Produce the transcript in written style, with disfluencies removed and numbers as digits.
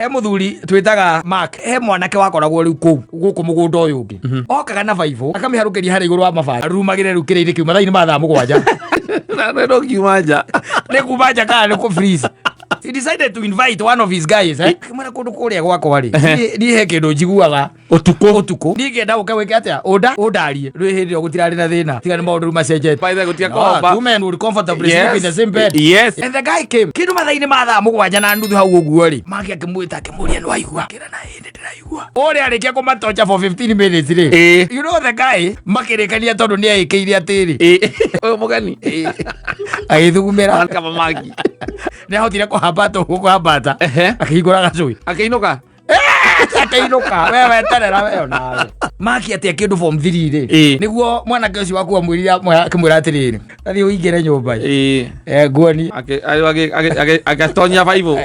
He muthuri twitaga Mark, he mwanake wakoragwo riu kuu guku mugunda uyu ungi, okaga na baibũ akamiharũkĩria harĩa igũrũ wa mabati, arurumagĩre rĩu kĩrĩa-inĩ kĩu mathaa-inĩ ma thaa 7. Na no kiuma nja. Nĩ kuma nja kana nĩ kũ freeze. He decided to invite one of his guys, eh? Akĩmwĩra, kũndũ kũrĩa gwakwa rĩ, niĩ he kĩndũ njiguaga ũtukũ. Ũtukũ. Niĩ ngĩenda ũke wĩke atĩa, ũnda ũndarie. Rĩu hĩndĩ ĩyo gũtirarĩ na thĩna, tiga nĩ maũndũ rĩu macenjetie. By the way, gũtiga No, kũhomba. two men would comfortably sleep in the same bed. And the guy came kĩndũ mathaa-inĩ ma thaa 7:30 hau ũguo rĩ. Maki akĩmwĩta, akĩmũria, nĩ waigua? Kĩra na ĩndĩ ndĩraigua. Ũrĩa arĩkia kũmatocha for 15 minutes rĩ, you know the guy makĩrĩkania tondũ nĩ aĩkĩire atĩrĩ, Ũyũ mũgeni agĩthugumĩra. Kaba maki. Nĩ ahotire kũhambata ũguo kũhambata, akĩhingũra gacũi. Akĩinũka. Akĩinũka. We weterera, we onawe maki atĩa kĩndũ form 3 rĩ, nĩguo mwanake ũcio waku amwĩrire, akĩmwĩra atĩrĩrĩ, athiĩ ũingĩre nyũmba. Nguoni. Agĩtonya baibũ.